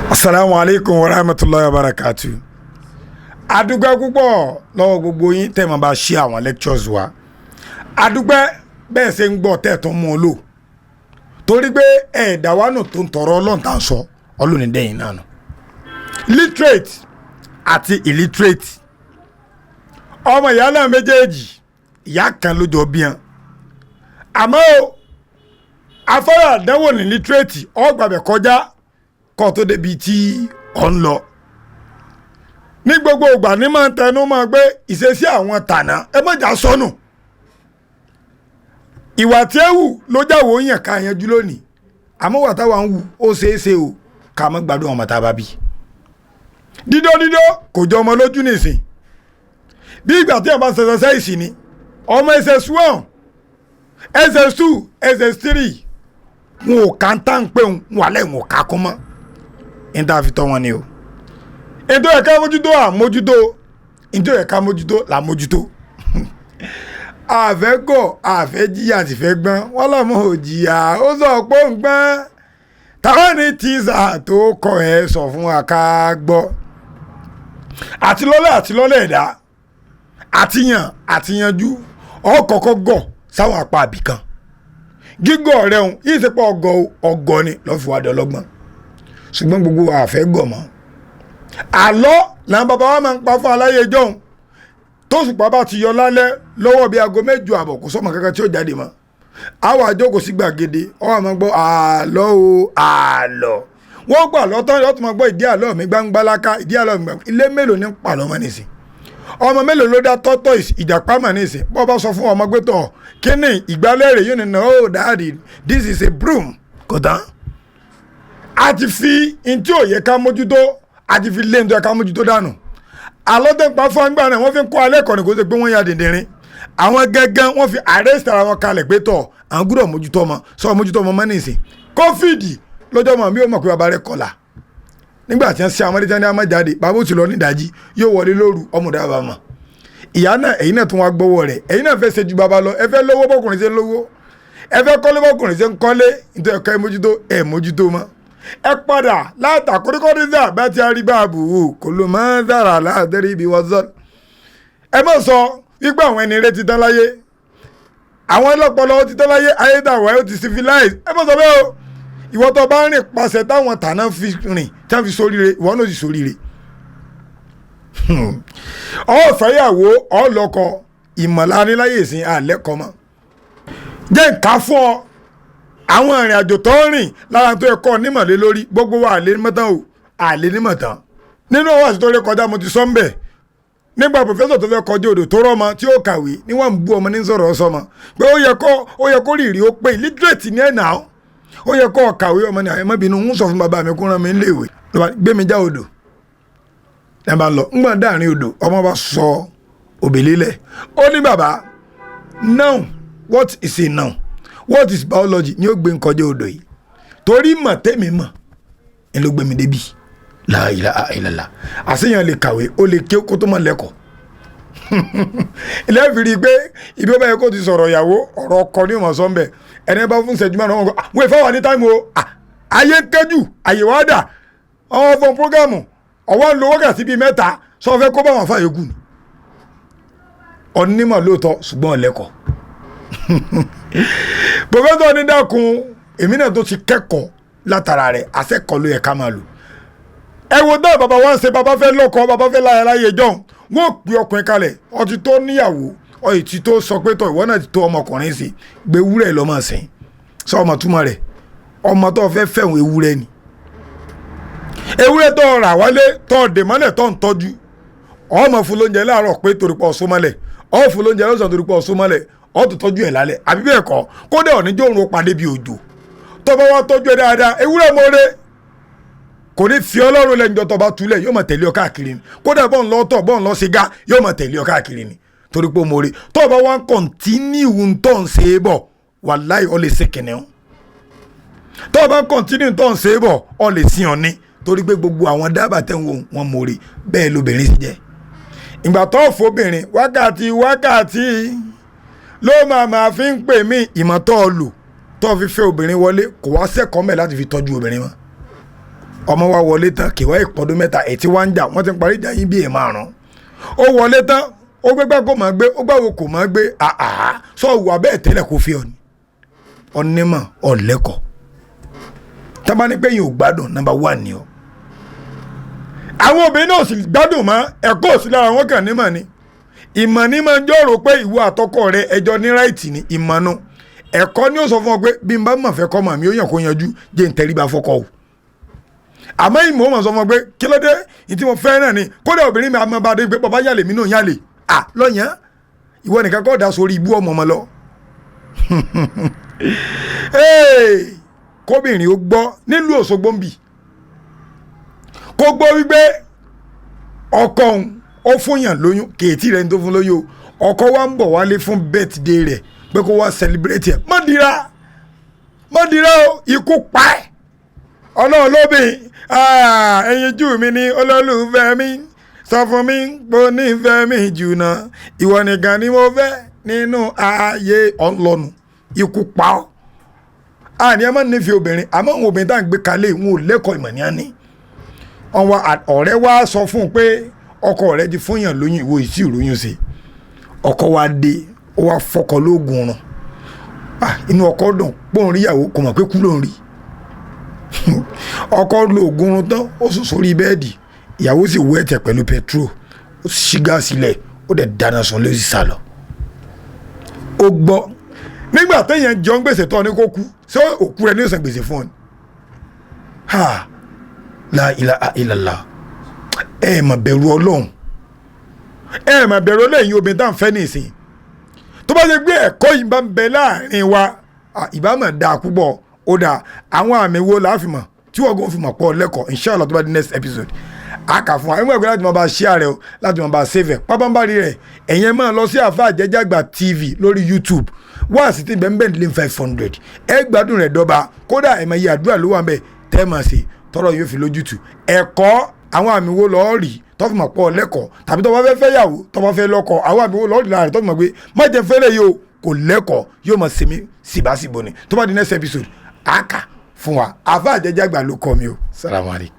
Asalaamu aleykum wa rahmatulahi wa barakatu. Adúpẹ́ púpọ̀ lọ́wọ́ gbogbo yín tẹ́ máa bá ṣe àwọn lectures wa. Adúpẹ́ bẹ́ẹ̀ ṣe ń gbọ́ tẹ́ tó ń mú un lò, torí pé ẹ̀ẹ́dà wa nù tó ń tọrọ Ọlọ́run tá à ń sọ Ọlọ́run ní dẹ́yìn náà nù. Literate àti illiterate, ọmọ ìyá náà méjèèjì, ìyá kan ló jọ bí wọn, àmọ́ o afárá àdánwò ní literate ọgbàbẹ̀ kọjá kọ́ tó débi tí ọ̀ ń lọ. Ní gbogbo ìgbà ní máa ń tẹnu máa gbé ìṣesí àwọn tànà, ẹ má jà sọnù. Ìwà tí ẹ wù ló jáwọ́ yàn ká yanjú lónìí, àmọ́ wà táwa ń wù, ó ṣeé ṣe o ká má gbádùn ọmọ tá a bá bí. Dídó dídó kò jọ ọmọ lójú nìsín, bí ìgbà tí wọn bá ṣe exercise ni. Ọmọ SS1, SS2, SS3, wọn ò ká ń tà ń pé wọn wà lẹ́yìn, wọn ò ká kún mọ́ ní tá a fi tọ́ wọn ni o. Ètò ẹ̀ka mójútó àmójútó, ètò ẹ̀ka mójútó là mójútó. Àfẹ́ gọ̀, àfẹ́ jìyà, àti fẹ́ gbọ́n. Wọ́n lọ́mọ ò jìyà, ó sọ pé ó ń gbọ́n. Táwọn ní tíṣà tó kọ ẹ sọ fún wa ká gbọ́. Àti lọ́lẹ̀ ẹ̀dá, àtiyàn àtiyanjú, ọkọ̀ọ̀kọ̀ gọ̀ sáwọn apá àbìkan. Gígọ̀ rẹ̀ ń yìí ṣe pé ọgọ̀ ọgọ̀ ni lọ́ọ́ fi wá dọ́lọ́gbọ́n, ṣùgbọ́n gbogbo àfẹ́ gọ̀ mọ́. Àlọ́ làwọn bàbá wa máa ń pa fún aláyé jọ̀hún. Tóṣùpá bá ti yọ lálẹ́ lọ́wọ́ bíi aago 8:30, kò sọ́mọ kankan tí ó jáde mọ́. Àwọn àjókòó sí gbàgede, ọwọ́ àmọ́ gbọ́ àlọ́ o. Àlọ́ wọ́n gbà lọ́tọ́ yóò tún máa gbọ́ ìdí àlọ́ mi gbangbalaka, ìdí àlọ́ mi gbangba. Ilé mélòó ní pàlọ́ mọ́ nísìn? Ọmọ mélòó ló dá tortoise, ìjàpá mọ̀ nísìn? Bọ́ bá sọ fún ọmọ pé tọ̀ kíní ìgbálẹ̀ rẹ̀, yóò ní, "No, Daddy, this is a broom." Kò tán. A ti fi ntí ò yẹ ká mójútó, a ti fi lé ntí ò yẹ ká mójútó dànù. Àlọ́ tó ń pa fún agbára náà, wọ́n fi ń kọ́ alẹ́ kọ́ni, kó ṣe pé wọ́n ya dìndìnrín. Àwọn gángan wọ́n fi arrest ara wọn kalẹ̀ pé tọ̀, àwọn gbọ́dọ̀ mójútó ọmọ sọ mójútó ọmọ mọ́ nísìn. COVID lọ́jọ́ mọ̀ mi ò mọ̀ pé bàbá rẹ̀ kọlà nígbà tí wọ́n ṣe àwọn ọmọdé tí wọ́n jáde. Bàbá ó ti lọ nídàájí, yóò wọlé lóru, ọmọdé bàbá mọ̀. Ìyá náà, ẹ̀yin náà tún wá gbọ́wọ́ rẹ̀. Ẹ̀yin náà fẹ́ ṣe ju bàbá lọ, ẹ fẹ́ lówó bọ́kùnrin ṣe ń lówó, ẹ fẹ́ kọ́lé bọ́kùnrin ṣe ń kọ́lé. Nítorí ẹ̀ka ẹ̀ mójútó, ẹ̀ mójútó mọ́. Ẹ padà látàkóríkọ́rí dà bá ti rí báàbù kò ló máa ń dára láàdẹ́rì ibi wọ́n sọ. Ẹ má sọ wípé àwọn ẹni rẹ ti tán láyé, àwọn ọlọ́pọlọ ti tán láyé, ayédàwọ̀ ẹ ti civilize. Ẹ má sọ bẹ́ẹ̀ o. Ìwọ tó bá rìn pàṣẹ táwọn tàná fi rìn tí wọ́n fi sóríire, ìwọ náà sì sóríire. Ọ fẹ́yàwó, ọlọ́kọ, ìmọ̀lára níláyè ìsìn àlẹ́kọ̀ọ́ mọ́. Jẹ́ nǹkan fún ọ, àwọn ìrìn àjò tó ń rìn lára tó yẹ kọ́ nímọ̀lé lórí. Gbogbo wa àlè nímọ̀tán o, àlè nímọ̀tán. Nínú ọwọ́ àti tó lé kọjá, mo ti sọ ń bẹ̀ nígbà professor tó fẹ́ kọjá odò tó rọ́mọ tí ó kàwé ní wọ́n ń bú ọmọ ní sọ̀rọ̀ sọmọ pé ó yẹ kó rìrì ó pé illiterate ní ẹ̀ náà, ó yẹ kó kàwé. Ọmọ ní àyẹ̀mọ́bìnú ń sọ fún bàbá mi kó rán mi léèwé, gbé mi já odò. Ẹ bá lọ ńgbà dáàrin odò, ọmọ bá sọ òbílẹ̀ lẹ̀. Ó ní, "Bàbá, now what is a noun? What is biology?" Ni ó gbé nkọjá odò yìí torí mọ̀ tẹ́mi mọ̀ ń ló gbé mi débi. La ilaha illallah. Àṣeyàn lè kàwé, ó lè ké kó tó mọ̀ lẹ́kọ̀ọ́. Ilé fi rí i pé ibi ó bá yẹ kó ti sọ̀rọ̀ ìyàwó, ọ̀rọ̀ ọkọ ní ìmọ̀ sọ́nbẹ̀. Ẹni bá fún ìṣẹ́jú 5, wọn kọ́ wọ́n ìfọwọ́ ní time o. Ayé ń kẹ́jù, àyè wá dà. Ọwọ́ fún program, ọwọ́ ń lo wákàtí bíi 3, sọ fẹ́ kó bá wọn fàyè kù ni. Onímọ̀ lóòótọ́, ṣùgbọ́n ọ̀lẹ́kọ̀ọ́. Professor ní dákun, èmi náà tó ti kẹ́kọ̀ọ́ látara rẹ̀, àṣẹkọ̀ọ́ ló yẹ ká máa lò. Ẹ wo dá bàbá wa ń ṣe, bàbá fẹ́ lọ́kọ, bàbá fẹ́ láyà láyé jọ̀hún, wọ́n pè ọkùnrin kalẹ̀. Ọtí tó níyàwó, ọyì tí tó sọ pé tọ, ìwọ náà ti tó ọmọkùnrin sí, gbé ewúrẹ́ lọ́mọ sìn. Sọ ọmọ túmọ̀ rẹ̀, ọmọ tó fẹ́ fẹ̀wọ̀n ewúrẹ́ ni. Ewúrẹ́ tó rà wálé, tó dè mọ́lẹ̀, tó ń tọ́jú, ọmọ fún lóúnjẹ láàárọ̀ pé torí pọ̀ sún mọ́lẹ̀, ọ fún lóúnjẹ lọ́sàn-án torí pọ̀ sún mọ́lẹ̀, ọ tó tọ́jú ẹ̀ lálẹ́, àbí bẹ́ẹ̀ kọ́? Kódà òní jó òun ó padé bí òjò. Tó bá wá tọ́jú ẹ̀ dáadáa, ewúrẹ́ mọ́re kò ní fi Ọlọ́run lẹ́yìn. Tó bá túlẹ̀, yóò máa tẹ̀lé ọ káàkiri ni. Kódà bọ́ọ̀n lọ tọ̀, bọ́ọ̀n lọ ṣìgá, yóò máa tẹ̀lé ọ káàkiri ni torí pé mọ́re. Tó bá wá ń continue tó ń ṣe é bọ̀, wàláì, ọ lè ṣe kìnìún. Tó bá ń continue tó ń ṣe é bọ̀, ọ lè sin ọ ní torí pé gbogbo àwọn dábàá tẹ̀ ń wò wọ́n mọ́re. Bẹ́ẹ̀ lobìnrin sì jẹ́. Ìgbà tó fobìnrin, wákàtí wákàtí ló máa máa fi ń pè mí. Ìmọ̀ tó lò tó fi fẹ́ obìnrin wọlé, kò wá sẹ́kọ̀ọ́ mẹ́ láti fi tọ́jú obìnrin mọ́. Ọmọ wa wọlé tán, kìwá ìpọ́dún 3 ẹ̀ tí wá ń jà, wọ́n ti ń parí ìjà yín bí ẹ̀ márùn-ún. Ó wọlé tán, ó gbégbá kò máa gbé, ó gbàwó kò máa gbé. Àhà, sọ wà bẹ́ẹ̀ tẹ́lẹ̀ kó fi ọ ni ọ̀nìmọ̀ ọ̀lẹ́kọ̀ọ́. Tábà ní pé yìí ò gbádùn, number one ni ọ. Àwọn obìnrin náà sì gbádùn mọ́, ẹ̀kọ́ òsì lára wọn, kàn nímọ̀ ni. Ìmọ̀ ní máa ń jọ̀rọ̀ pé ìwọ àtọkọ rẹ ẹjọ́ ní right ní ìmọ̀ nu. Ẹ̀kọ́ ni ó sọ fún ọ pé bí n bá mọ̀ fẹ́ kọ́ mọ̀ mi ó yàn kó yanjú, jẹ́ n tẹríba fọ́kọ o. Àmọ́ ìmọ̀ ó mọ̀ sọ fún ọ pé kí ló dé, ní tí mo fẹ́ náà ni. Kódà obìnrin mi àmọ́ bá dé pé bàbá yàlè mi náà yàlè à lọ́yàn, ìwọ nìkan kọ́ da sórí ibú ọmọ ọmọ lọ. Kóbìnrin ó gbọ́ nílùú Òṣogbo ń bì, kó gbọ́ wípé ọkọ òun ó fúnyàn lóyún, kèétí rẹ̀ ní tó fún lóyún o. Ọkọ wa ń bọ̀ wálé fún birthday rẹ̀ pé kó wá celebrate ẹ̀. Má dira, má dira o, ikú pa ẹ̀. Ọlọ́run lóbìn ẹyin jù mí ní olólùfẹ́ mi, sọ fún mi pé o nífẹ̀ẹ́ mi jù náà, ìwọ nìkan ni mo fẹ́ nínú ààyè ọlọ́nu, ikú pa ọ́. Àní ẹ má nífẹ̀ẹ́ obìnrin, àmọ́ àwọn obìnrin tá à ń gbé kalẹ̀, wọn ò lẹ́kọ̀ọ́ ìmọ̀ ní àní. Ọ̀rẹ́ wa sọ fún un pé ọkọ rẹ̀ ti fún yàn lóyún, ìwọ ìsì ìròyìn sí. Ọkọ wa dé, ó wá fọkọ lóògùn ọ̀run. Inú ọkọ dùn pòun rí ìyàwó, kò mọ̀ pé kú ló ń rí. Ọkọ lóògùn ọ̀run tán, ó sùn sórí bẹ́ẹ̀dì, ìyàwó sì wú ẹ̀tẹ̀ pẹ̀lú petrol, ó ṣí gáàsì lẹ̀, ó dẹ̀ dáná sun ló sì sá lọ. Ó gbọ́ nígbà téèyàn jọ ń gbèsè tán ní kó kú, ṣé òkú rẹ ní ó san gbèsè fún ọ ni? Ha, la ilaha illallah. Ẹ mà bẹ̀rù Ọlọ́run, ẹ mà bẹ̀rù Ọlọ́run. Yìí obìnrin tá à ń fẹ́ nìsín, tó bá ṣe gbé ẹ̀kọ́ yìí bá ń bẹ láàrin wa, ìbá mà dáa púpọ̀. Ó dáa, àwọn àmì wo la fi mọ̀ tí wọ́n gan fi mọ̀ pọ̀ lẹ́kọ̀ọ́? Inshallah, tó bá di next episode, a kà fún wa. Ẹ mú ẹgbẹ́ láti máa bá share rẹ o, láti máa bá save ẹ̀ pábánbárì rẹ̀. Ẹ̀yẹn máa lọ sí Àfáà Jẹ́jàgbà TV lórí YouTube, wá sí ti bẹ́ẹ̀ lé 500. Ẹ gbádùn rẹ̀ dọ́ba. Kódà ẹ̀ máa yí àdúrà ló wà ń bẹ̀ tẹ́ máa ṣe tọrọ yóò fi lójútùú. Ẹ̀kọ́, àwọn àmì wo lọ́ọ́ rí tó fi mọ̀ pọ̀ lẹ́kọ̀ọ́, tàbí tó bá fẹ́ fẹ́yàwó, tó bá fẹ́ lọ́kọ, àwọn àmì wo lọ́ọ́ rí lára rẹ̀ tó fi mọ̀ pé má jẹ́ fẹ́lẹ̀ yìí o, kò lẹ́kọ̀ọ́, yóò mọ̀ sinmi síbáṣibò ni? Tó bá di next episode, a kà fún wa. Àfáà Jẹ́jàgbà ló kọ́ mi o. Salamu alaykum.